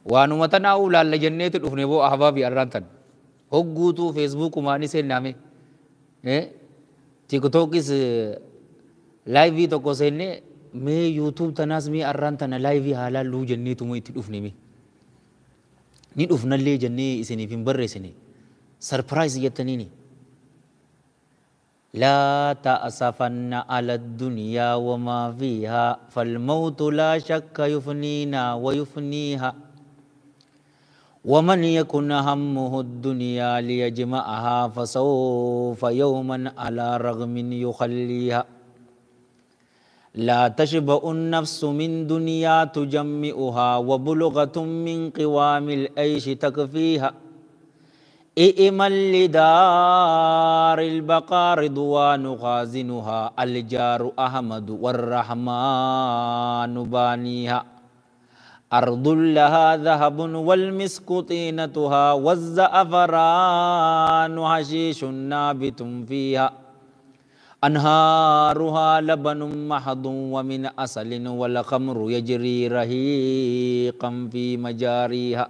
Waanuma tanaa'uu laalla jenneetu dhufne boo ahbaabi arraan tan. Hogguutuu feesbuukumaan seenname. Tiktookis live tokko seenne mee YouTube tanaas mee arraan tana live haa laalluu jenneetuma itti dhufne mee. Ni dhufnallee jennee isiniif hin barreessine. Surprise jettaniini. لا تأسفن على الدنيا وما فيها فالموت لا شك يفنينا ويفنيها ومن يكن همه الدنيا ليجمعها فسوف يوما على رغم يخليها لا تشبع النفس من دنيا تجمئها وبلغة من قوام العيش تكفيها إئمن لدار البقاء رضوان خازنها الجار أحمد والرحمن بانيها أرض لها ذهب والمسك طينتها والزعفران حشيش نابت فيها أنهارها لبن محض ومن أصل والخمر يجري رهيقا في مجاريها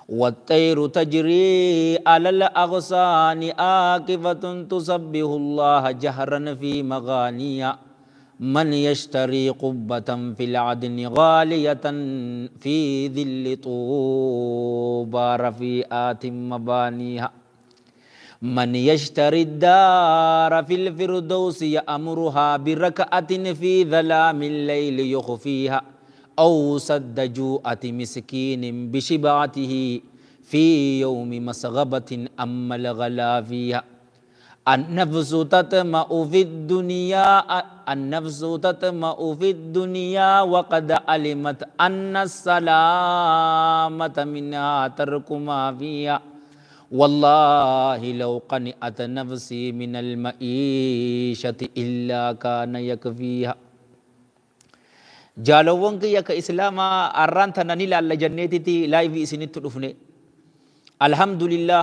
والطير تجري على الأغصان آكفة تسبح الله جهرا في مغانيها من يشتري قبة في العدن غالية في ظل طوبى رفيئات مبانيها من يشتري الدار في الفردوس يأمرها بركعة في ظلام الليل يخفيها أو سد جوعة مسكين بشبعته في يوم مسغبة أما الغلا فيها النفس تطمع في الدنيا النفس تطمع في الدنيا وقد علمت أن السلامة منها ترك ما فيها والله لو قنعت نفسي من المعيشة إلا كان يكفيها. Jaalawwan kiyya ka islaamaa arraan tana ni laalla jenneetiti live isinitti dhufne. Alhamdulillah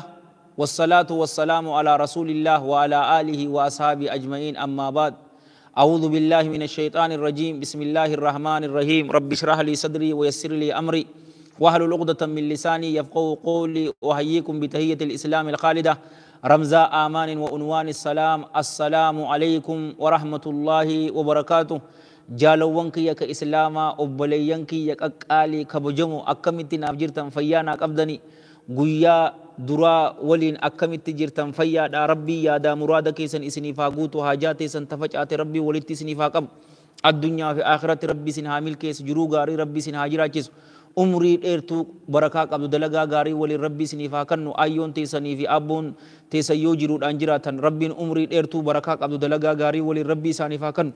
wasalaatu wasalaamu ala rasulillah wa ala alihi wa ashaabi ajma'iin amma baad. أعوذ بالله من الشيطان الرجيم بسم الله الرحمن الرحيم رب اشرح لي صدري ويسر لي أمري واحلل عقدة من لساني يفقهوا قولي. أحييكم بتحية الإسلام الخالدة رمز آمان وعنوان السلام. السلام عليكم ورحمة الله وبركاته. Jaalawwan kiyya ka islaamaa obboleeyyan kiyya qaqqaalii kabajamoo akkamitti naaf jirtan fayyaa naa qabdanii guyyaa duraa waliin akkamitti jirtan fayyaadha. Rabbii yaadaa muraada keessan isiniif haa guutu, haajaa teessan tafacaate rabbii walitti isiniif haa qabu, addunyaa fi akhiratti rabbii isin haa milkeessu, jiruu gaarii rabbii isin haa jiraachisu, umrii dheertuu barakaa qabdu dalagaa gaarii waliin rabbii isiniif haa kennu. Ayyoon teessanii fi abboon teessan yoo jiruudhaan jiraatan rabbiin umrii dheertuu barakaa qabdu dalagaa gaarii waliin rabbii isaaniif haa kennu.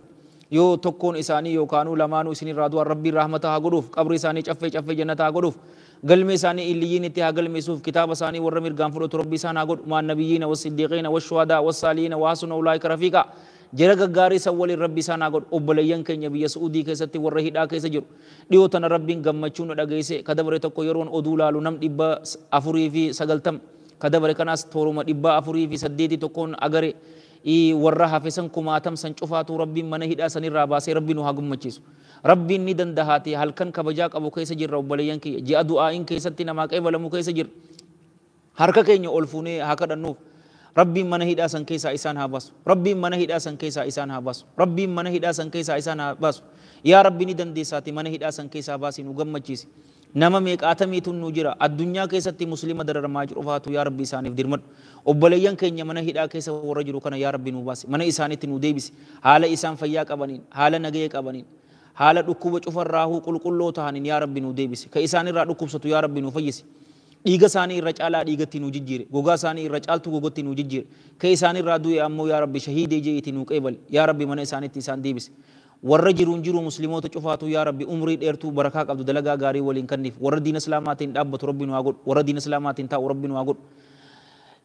Yoo tokkoon isaanii yookaanuu lamaanuu isinirraa du'an rabbiin rahmata haa godhuuf, qabri isaanii caffee caffee jannata haa godhuuf, galmee isaanii illiyyiin itti haa galmeessuuf, kitaaba isaanii warra mirgaan fudhatu rabbi isaan haa godhu. Maan nabiyyiina wassiddiiqiina washuhadaa wassaaliina waasuna ulaayika rafiiqa. Jara gaggaarii san waliin rabbi isaan haa godhu. Obboleeyyan keenya biyya Su'uudii keessatti warra hidhaa keessa jiru dhiyoo tana rabbiin gammachuu nu dhageesse. Ka dabare tokko yeroon oduu laalu nam 490 ka dabare kanaas tooruma 408 tokkoon agare warra hafe san kumaatam san cufaatu rabbiin mana hidhaa sanirraa baasee rabbi nu haa gammachiisu. Rabbiin ni dandahaati halkan kabajaa qabu keessa jirra obboleeyyan kiyya. Ji'a du'aa'iin keessatti namaa qeebalamu keessa jirra. Harka keenya ol fuunee haa kadhannuuf. Rabbiin mana hidhaa san keessaa isaan haa baasu. Rabbiin mana hidhaa san keessaa isaan haa baasu. Rabbiin mana hidhaa san keessaa isaan haa baasu. Yaa Rabbi ni dandeessaati mana hidhaa san keessaa baasii nu gammachiisi. Nama meeqaatamiitu nu jira addunyaa keessatti muslima dararamaa jiru faatu yaa Rabbi isaaniif dirmadhu. Obboleeyyan keenya mana hidhaa keessa warra jiru kana yaa Rabbi nu baasi, mana isaaniitti nu deebisi. Haala isaan fayyaa qabaniin, haala nagaya qabaniin, haala dhukkuba cufarraahuu qulqulloo ta'aniin yaa Rabbi nu deebisi. Ka isaan irraa dhukkubsatu yaa Rabbi nu fayyisi. Dhiiga isaanii irra caalaa dhiigatti nu jijjiire, gogaa isaanii irra caaltu gogatti nu jijjiire. Ka isaan irraa du'e ammoo yaa Rabbi shahiidee je'iitii nu qeebali. Yaa Rabbi mana isaaniitti isaan deebisi. Warra jiruun jiru musliimoota cufaatu yaa Rabbi umrii dheertuu barakaa qabdu dalagaa gaarii waliin kenniif. Warra diina islaamaatiin dhaabbatu rabbi nu haa godhu, warra diina islaamaatiin taa'u rabbi nu haa godhu.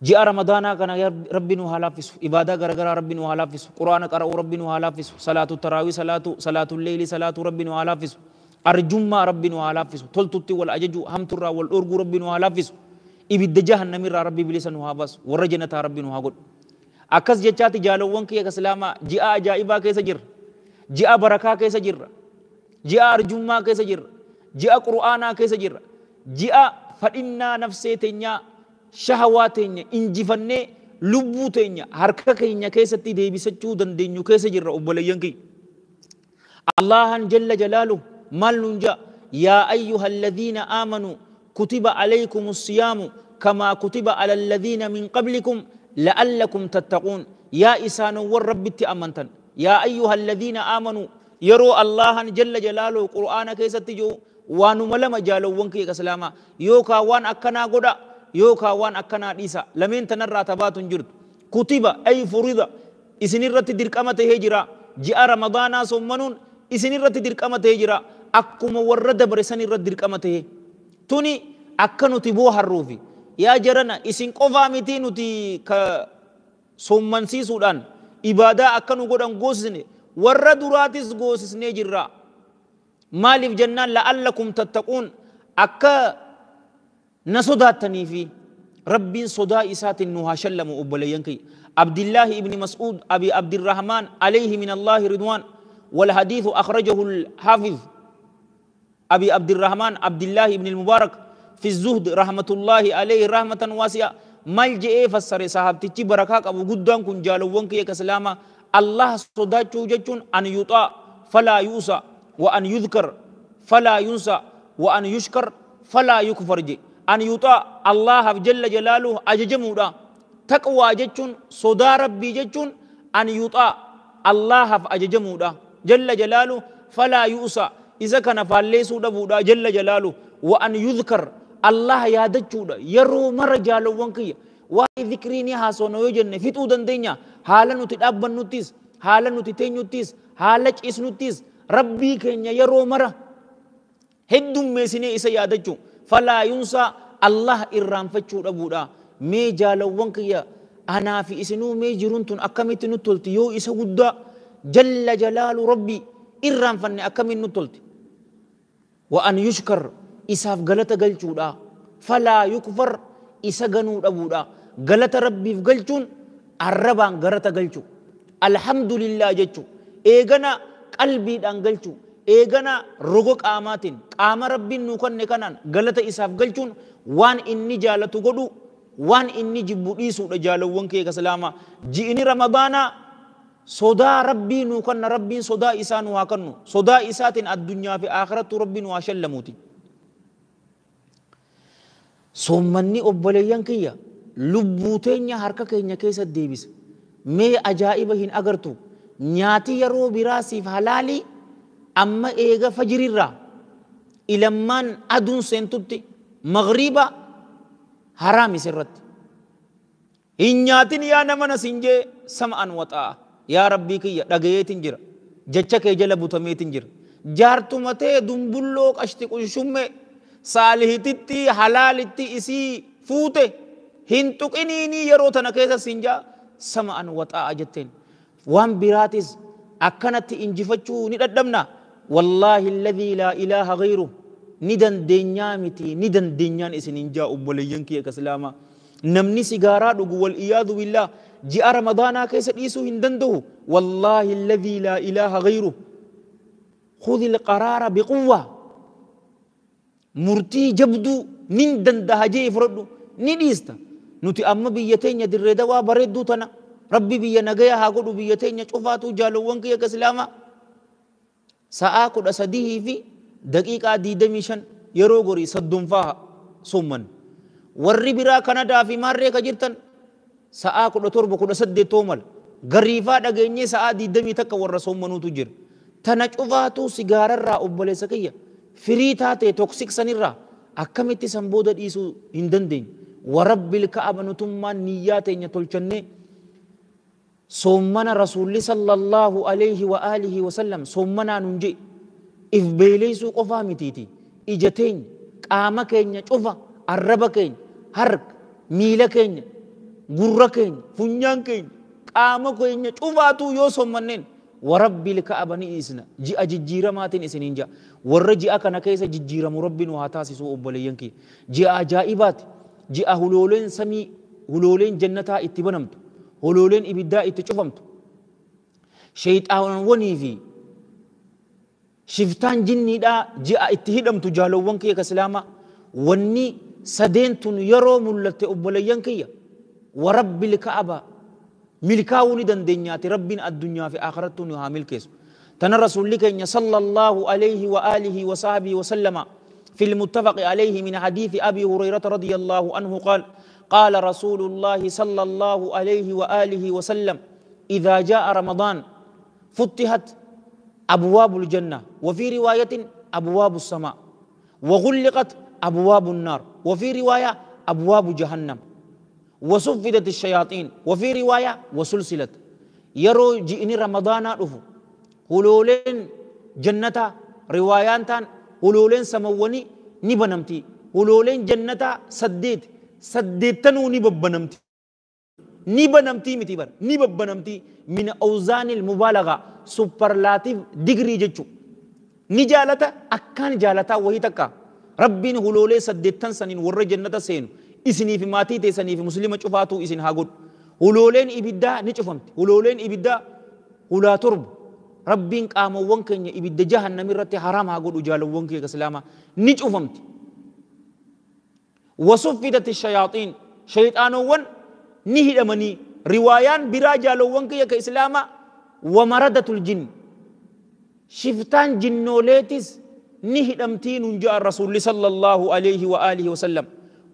Ji'a ramadaanaa kana rabbi nu haa laaffisu, ibaadaa garaagaraa rabbi nu haa laaffisu, quraana qara'uu rabbi nu haa laaffisu, salaatu taraawii salaatu, salaatu leelii salaatu rabbi nu haa laaffisu, arjummaa rabbi nu haa laaffisu, toltutti wal ajaju hamturraa wal dhorguu rabbi nu haa laaffisu, ibidda jahannamirraa rabbi bilisa nu haa baasu, warra jannataa rabbi nu haa godhu. Akkas jechaati jaalawwan kiyya islaamaa ji'a ajaa'ibaa keessa jirra. Ji'a barakaa keessa jirra. Ji'a arjummaa keessa jirra. Ji'a qur'aanaa keessa jirra. Ji'a fadhinnaa nafsee teenyaa shahawaa teenya injifannee lubbuu teenya harka keenya keessatti deebisachuu dandeenyu keessa jirra obboleeyyan kiyya. Allahan jalla jalaaluhu maal nuun ja'a? Yaa ayyuha alladhiina aamanuu kutiba alaykum siyaamu kamaa kutiba ala alladhiina min qablikum la'allakum tattaquun. Yaa isaanowwan Rabbitti amantan, yaa ayyuha alladhiina aamanuu, yeroo Allahan jalla jalaaluhu Qur'aana keessatti jiru waanuma lama jaalowwan kiyya islaamaa, yookaan waan akkanaa godha yookaan waan akkanaa dhiisa, lameen tanarraa tabaatu hin jirtu. Kutiba ay furida, isinirratti dirqama tahee jira. Ji'a Ramadaanaa soommanuun isinirratti dirqama tahee jira, akkuma warra dabre san irratti dirqama tahee. Tuni akka nuti booharruufi yaa jarana isin qofaa miti nuti ka soommansiisuudhaan ibaadaa akka nu godhan goosisne, warra duraatis goosisnee jirra. Maaliif jennaan la'allakum tattaquun, akka na sodaattaniifi. Rabbiin sodaa isaatiin nu haa shallamu obboleeyyan kiyya. Abdillaahi ibni Mas'uud Abi Abdirrahmaan alayhi min Allaahi ridwaan, والحديث أخرجه الحافظ أبي عبد الرحمن عبد الله بن المبارك في الزهد رحمة الله عليه رحمة واسعة. مال جئ فسر صحابتي بركة أبو قدام كن جالوان كي كسلامة. الله صداتشو جتشون أن يطاع فلا يوسى، وأن يذكر فلا ينسى، وأن يشكر فلا يكفر. جي أن يطاع الله جل جلاله أججمو دا تقوى جتشون صدا ربي جتشون أن يطاع الله أججمو دا جل جلاله فلا يوسى، إذا كان فاليسو دبودا جل جلاله. وأن يذكر الله يادچو دا يرو مرجالو وانكي واي ذكريني هاسونو يجن فتو دندنيا حالا نتي دابن نتيس حالا نتي تينيوتيس حالا چيس نتيس ربي كينيا يرو مرة هدوم ميسيني إسا يادچو فلا ينسى الله إرام فتشو دبودا. مي جالو وانكي أنا في إسنو مي جرونتون أكمت نتولتي يو إسا ودا جل جلال ربي إرام فني أكمت نتولتي. وأن يشكر إساف غلطة غلچودا فلا يكفر إسا غنو دبودا. غلطة ربي غلچون الربان غلطة غلچو الحمد لله جچو إيغنا قلبي دان غلچو إيغنا رغو قاماتين قام ربي نوكن نكنان غلطة إساف غلچون وان إني جالتو غدو وان إني جبو ديسو دجالو وانكي كسلاما. جئني رمضانا صدا ربي نوكن ربي صدا إسا نوكنو صدا إساتين الدنيا في آخرة ربي نواشلموتي. Soommanni obboleeyyan kiyya lubbuu teenya harka keenya keessa deebisa. Mee ajaa'iba hin agartu. Nyaati yeroo biraa siif halaali amma eega fajirirraa ilammaan aduun seentutti magriiba haraam isirratti. Hin nyaatin yaa nama na siin jee sam'an waxaa'a. Yaa Rabbii kiyya dhagayeetin jira. Jecha kee jala butameetin jira. Jaartuma ta'e dumbulloo qashti qunshumme saalihititti halaalitti isii fuute hin tuqiniinii yeroo tana keessa siin jaa sam'an waxaa'a jetteen. Waan biraatis akkanatti injifachuu ni dadhabna. Wallaahi alladhii laa ilaaha ghayruh ni dandeenyaa miti ni dandeenyaan isin hin jaa obboleeyyan kiyya islaamaa. Namni sigaaraa dhugu wal iyaadu billaah ji'a Ramadaanaa keessa dhiisuu hin danda'u. Wallaahi alladhii laa ilaaha ghayruh khudhi alqaraara biquwwa murtii jabduu nin dandaha jee fudhadhu ni dhiista. Nuti amma biyya teenya dirree dawaa bareedduu tana Rabbi biyya nagaya haa godhu biyya teenya cufaatu jaalowwan kiyya islaamaa. Sa'aa 13:25 yeroo gorii 30 soomman. Warri biraa Kanadaa fi Maarree ka jirtan sa'aa 17 18 toomal gariifaa dhageenyee sa'aa 21 warra soommanuutu jira. Tana cufaatu sigaararraa obboleessa kiyya firii taate toksik sanirraa akkamitti san booda dhiisuu hin dandeenye. Warabbil ka'aba nutummaan niyyaa teenya tolchannee soommana rasuulli sallallahu alayhi wa alihi wa sallam soommanaa nun jee if beeleysuu qofaa mitiiti. Ija teenya qaama keenya cufa arraba keenya harka miila keenya gurra keenya funyaan keenya qaama keenya cufaatu yoo soommanneen warabbil ka'aba ni dhiisna. Ji'a jijjiiramaatiin isiniin ja'a. Warra ji'a kana keessa jijjiiramu Rabbi nu haa taasisu obboleeyyan kiyya. Ji'a ajaa'ibaati. Ji'a hulooleen samii hulooleen jannataa itti banamtu hulooleen ibiddaa itti cufamtu sheexaanwwanii fi shiftaan jinniidhaa ji'a itti hidhamtu jaalowwan kiyya islaamaa. Wanni sadeen tun yeroo mul'atte obboleeyyan kiyya warabbil ka'aba milkaa'uu ni dandeenyaati. Rabbiin addunyaa fi akhirattuu nu haa milkeessu. Tana rasuulli keenya sallallahu alayhi wa alihi wa sahbihi wa sallama في المتفق عليه من حديث أبي هريرة رضي الله عنه قال قال رسول الله صلى الله عليه وآله وسلم إذا جاء رمضان فتحت أبواب الجنة وفي رواية أبواب السماء وغلقت أبواب النار وفي رواية أبواب جهنم وصفدت الشياطين وفي رواية وسلسلت. يرو جئني رمضان رفو هلولين جنة روايان هلولين سموني نبنمتي هلولين جنة سديت سديتنو نبنمتي نبنمتي متبر نبنمتي من أوزان المبالغة سوبرلاتيف ديجري جتشو نجالتا أكان جالتا وهي تكا ربين هلولي سديتن سنين ور جنة سين إسني في ماتي تسني في مسلمة شفاتو إسن هاجود هلولين إبدا نشوفمت هلولين إبدا ولا ترب ربين قاموا وانكن إبدا جهنم رتي حرام هاجود وجالو وانكي كسلامة نشوفمت. وصفدت الشياطين شيطان ون نهي أمني روايان براجالو وانكي كإسلامة ومردة الجن شفتان جنوليتس نهي أمتين جاء الرسول صلى الله عليه وآله وسلم.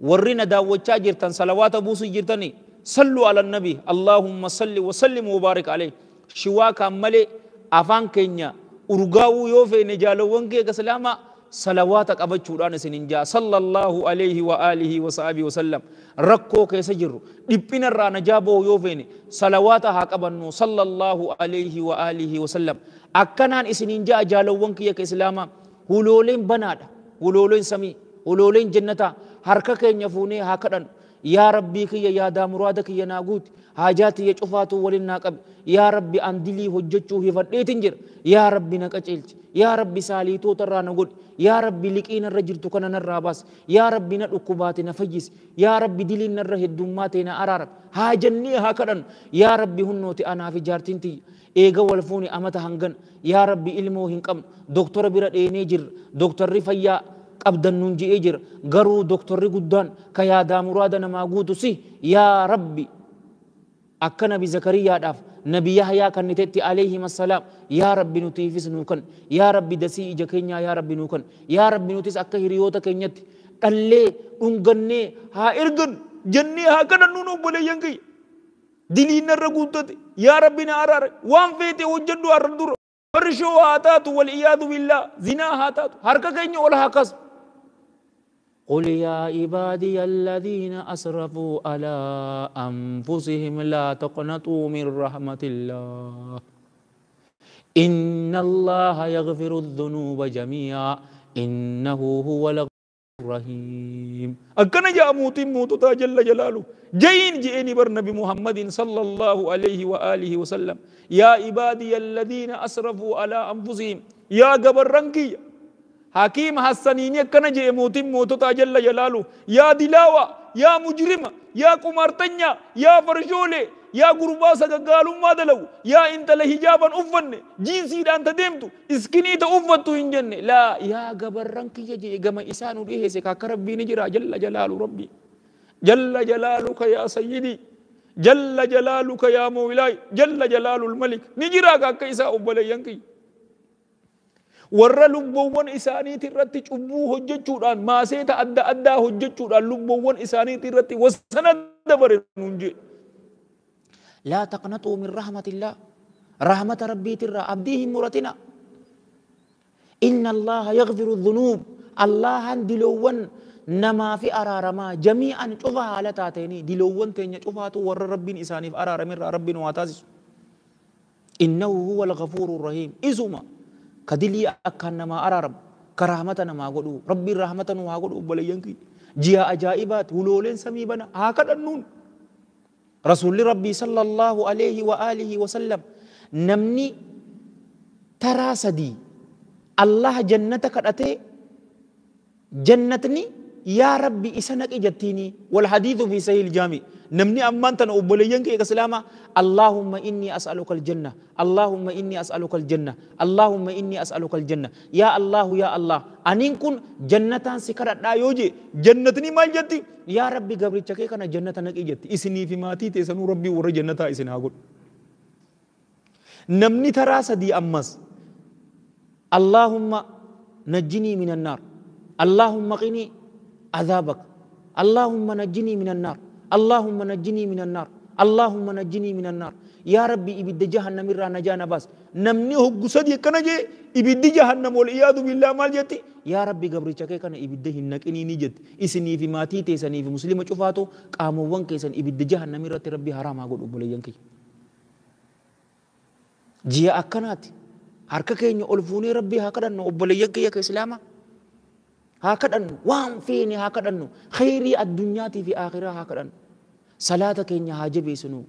ورنا داوتشا جرتن صلوات بوسي جرتني صلوا على النبي اللهم صل وسلم وبارك عليه. شواكا ملي أفان كينيا أرغاو يوفي نجالو وانكي كسلامة صلواتك أبتشوران سننجا صلى الله عليه وآله وصحبه وسلم. ركو كيسجر دبنا الرانا جابو يوفيني صلواتها كبنو صلى الله عليه وآله وسلم. أكنان إسننجا جالو وانكي كسلامة هلولين بناد هلولين سمي هلولين جنتا حركة كين يفوني هكذا يا ربي كي يا دامرادك يا ناقوت حاجاتي يشوفاتو ولناقب يا ربي أندلي هجتشو هفريتنجر يا ربي نكتشلت يا ربي ساليتو ترى نقول يا ربي لكين الرجل تكنا الراباس يا ربي نركبات نفجس يا ربي دلين الره الدماتنا أرار هاجني هكذا يا ربي هنوتي أنا في جارتنتي إيجا والفوني أمتها هنجن يا ربي علمه هنكم دكتور برد إنجر دكتور رفيا أبدا ننجي إجر قرو دكتور قدان كيا دامرادنا ما قوتو سي يا ربي أكنا بزكريا داف نبي يحيى كنتتي عليهم السلام يا ربي نتيفس نوكن يا ربي دسي إجا يا ربي نوكن يا ربي نتيس أكا هريوتا كنيت قلي أنغني ها إرغن جني ها كنا نونو بولي ينكي دلين الرقوتتي يا ربي نارار وان فيتي وجدو أردور فرشو هاتاتو والعياذ بالله زنا هاتاتو هركا كيني ولا هكس. قل يا عبادي الذين أسرفوا على أنفسهم لا تقنطوا من رحمة الله إن الله يغفر الذنوب جميعا إنه هو الغفور الرحيم. أكن جاء موت موت جل جلاله جين جئني بر نبي محمد صلى الله عليه وآله وسلم يا عبادي الذين أسرفوا على أنفسهم يا قبر رنكي حكيم حسنين كان جئ موت موت جل جلاله يا دلاوة يا مجرم يا قمارتنيا يا فرجولي يا غرباسا قالوا ما دلو يا انت لهجابا أفن جنسي انت ديمتو اسكني تأفتو إن جنة لا يا قبر رنكي يجي قم إسانو ليه سكا كربي نجرا جل جلاله ربي جل جلالك يا سيدي جل جلالك يا مولاي جل جلال الملك نجرا كيسا أبلي ينكي warra lubbuuwwan isaaniitii irratti cubbuu hojjechuudhaan maaseeta adda addaa hojjechuudhaan lubbuuwwan isaaniitii irratti wasana dabare nuun jedhe. Laa taqnaxuu min rahmatillah rahmata rabbiitirraa abdii hin muratina. Inna Allaha yaghfiru dhunuub Allahan diloowwan namaa fi araaramaa jamii'an cufa haala taateenii diloowwan teenya cufaatu warra rabbiin isaaniif araaramirraa rabbiin waa taasisu. Innahu huwa al-ghafuuru rahiim isuma كدلي أكان ما أرارم كرامة ما قدو ربي رحمة ما قدو بل ينكي جيا أجائبات ولولين سميبنا هكذا النون رسول ربي صلى الله عليه وآله وسلم نمني تراسدي الله جنتك أتي جنتني Yaa Rabbi isa naqi jettiini. Wal hadiithu fi sahih jaami. Namni ammaan tana obboleeyyan kee islaamaa, Allahumma inni as'aluka aljanna, Allahumma inni as'aluka aljanna, Allahumma inni as'aluka aljanna, yaa Allahu yaa Allah, aniin kun jannataan si kadhadhaa yoo jee, jannatni maal jetti? Yaa Rabbi, gabricha kee kana jannata naqi jetti. Isinii fi maatii teessanuu Rabbii warra jannataa isin haa godhu. Namni taraa sadii ammas, Allahumma najjinii minan naar, Allahumma qinii عذابك، اللهم نجني من النار، اللهم نجني من النار، اللهم نجني من النار، يا ربي ibidda جهنم irraa najaa na baas. Namni hoggu sadi akkana jee, ibiddi jahannam والعياذ بالله maal jetti? Yaa Rabbi, gabricha kee kana ibidda hin naqinii ni jetti. Isinii fi maatii teessanii fi muslima cufaatu qaamowwan keessan ibidda jahannam irratti Rabbi haraamaa godhu. Obboleeyyan kiyya, ji'a akkanaati harka keenya ol fuunee Rabbii haa kadhannu. Obboleeyyan kiyya ka islaamaa, haa kadhannu, waan feene haa kadhannu, khayrii addunyaatii fi akhiraa haa kadhannu. Salaata keenya haa jabeessinu.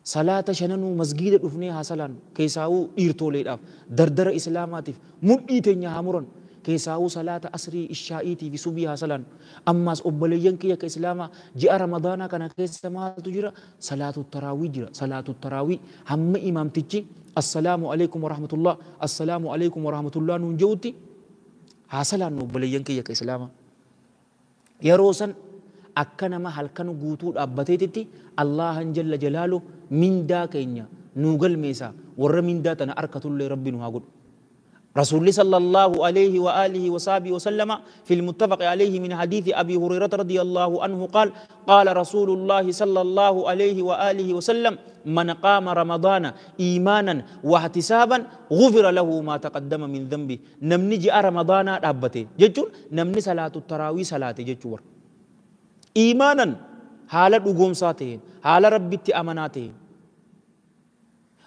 Salaata shananuu masgiida dhufnee haa salaannu. Keessaawuu dhiirtoleedhaaf dardara islaamaatiif mudhii teenya haa murannu. Keessaawuu salaata asrii, ishaa'iitii fi subii haa salaannu. Ammaas obboleeyyan kiyya ka islaamaa, ji'a Ramadaanaa kana keessa maaltu jira? Salaatu taraawii jira. Salaatu taraawii hamma imaamtichi "Assalaamu alaikum warahmatullah, assalaamu alaikum warahmatullah" nuun je'utti haa salaannu. Obboleeyyan kiyya ka islaamaa, yeroo san akka nama halkan guutuu dhaabbateetitti Allahan jalla jalaalu mindaa keenya nuu galmeessa. Warra mindaa tana arkatullee Rabbi nu haa godhu. رسول صلى الله عليه وآله وصحبه وسلم في المتفق عليه من حديث أبي هريرة رضي الله عنه قال: قال رسول الله صلى الله عليه وآله وسلم: من قام رمضان إيمانا واحتسابا غفر له ما تقدم من ذنبه. Namni ji'a رمضان dhaabbate jechuun namni صلاة التراويح صلاة jechuun إيمانا haala dhugoomsaa ta'een, haala Rabbitti amanaa ta'een,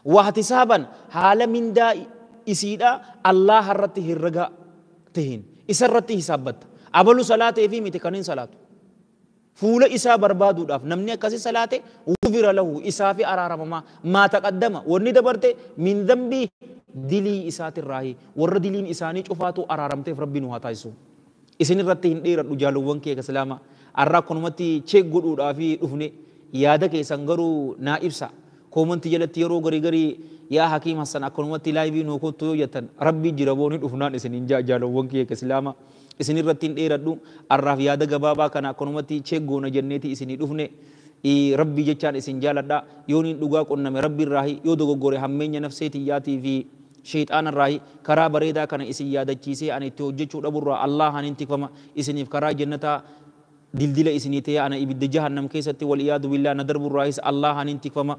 واحتسابا haala mindaa isiidha Allah irratti herrega ta'een, isa irratti hisaabbatta, abalu salaatee fi miti kanin salaatu fuula isaa barbaaduudhaaf, namni akkasi salaate, غفر له isaa fi araaramamaa, ما تقدم wanni dabarte, من ذنبه dilii isaatirraahi. Warra diliin isaanii cufaatu araaramteef Rabbi nu haa taasisu. Isin irratti hin dheeradhu, jaalowwan kee islaama. Arraa akkanumatti check godhuudhaafi dhufne. Yaada keessan garuu naa ibsa comment jalatti. Yeroo garii garii "Yaa Hakiim Hassan, akkanumatti live nuu kottu" yoo jettan, Rabbii jira booni dhufnaan isin hin jaalowwan kee islaama. Isin irratti hin dheeradhu. Arraaf yaada gabaabaa kana akkanumatti check goona jenneeti isinii dhufne. Rabbi jechaan isin jaaladha. Yooniin dhugaa qonname Rabbi irraahi, yoo dogoggore hammeenya nafsee tiyyaatii fi shayxaana irraahi. Karaa bareedaa kana isin yaadachiisee ani itti hojjechuu dhaburraa Allahan hin tikfama. Isiniif karaa jannataa dildila isinii ta'e, ana ibidda jahannam keessatti والعياذ بالله na darburraahis Allahan hin tikfama.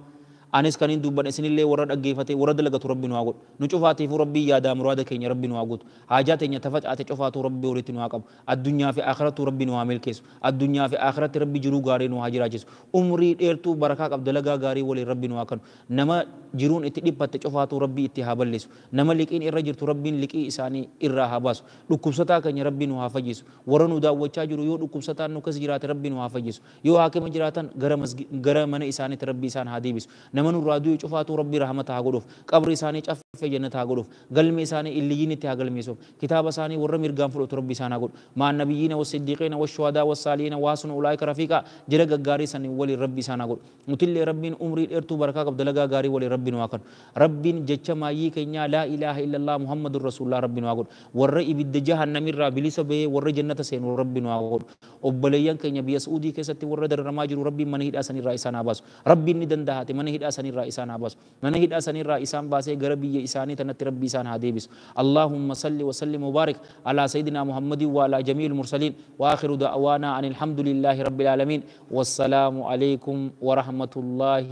Anis kan hin dubban, isinillee warra dhaggeeffate warra dalagatu Rabbi nu haa godhu. Nu cufaatiifuu Rabbii yaadaa muraada keenya Rabbi nu haa guutu. Haajaa teenya tafacaate cufaatuu Rabbi walitti nu haa qabu. Addunyaa fi akhirattuu Rabbi nu haa milkeessu. Addunyaa fi akhiratti Rabbi jiruu gaarii nu haa jiraachisu. Umrii dheertuu barakaa qabdu dalagaa gaarii waliin Rabbi nu haa kennu. Nama jiruun itti dhiphatte cufaatuu Rabbi itti haa balleessu. Nama liqiin irra jirtu Rabbiin liqii isaanii irraa haa baasu. Dhukkubsataa keenya Rabbi nu haa fayyisu. Warra nu daawwachaa jiru, yoo dhukkubsataan nu keessa jiraate Rabbi nu haa fayyisu. Yoo haakima jiraatan gara mana isaaniitti Rabbi isaan haa deebisu. Nama nurraa du'e cufaatuu Rabbi rahmata haa godhuuf. Qabri isaanii caffee jannata haa godhuuf. Galme isaanii illiyyiinitti haa galmeessuuf. Kitaaba isaanii warra mirgaan fudhatu Rabbi isaan haa godhu. مع النبيين والصديقين والشهداء والصالحين وحسن أولئك رفيقا. Jira gaggaarii sanii waliin Rabbi isaan haa godhu. Nutillee Rabbiin umrii dheertuu barakaa qabdu dalagaa gaarii waliin Rabbi nu haa kennu. Rabbiin jecha maayyii keenyaa لا إله إلا الله محمد رسول الله Rabbi nu haa godhu. Warra ibidda jahannamirraa bilisa bahee warra jannata seenu Rabbi nu haa godhu. Obboleeyyan keenya biyya Suudii keessatti warra dararamaa jiru, Rabbiin mana hidhaa sanirraa isaan haa baasu. Rabbiin ni danda'ate mana hidhaa sanirraa isaan haa baasu. Mana hidhaa sanirraa isaan baasee gara biyya isaanii tanatti Rabbi isaan haa deebisu. اللهم صل وسلم وبارك على سيدنا محمد وعلى جميع المرسلين. وآخر دعوانا أن الحمد لله رب العالمين. والسلام عليكم ورحمة الله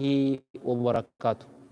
وبركاته.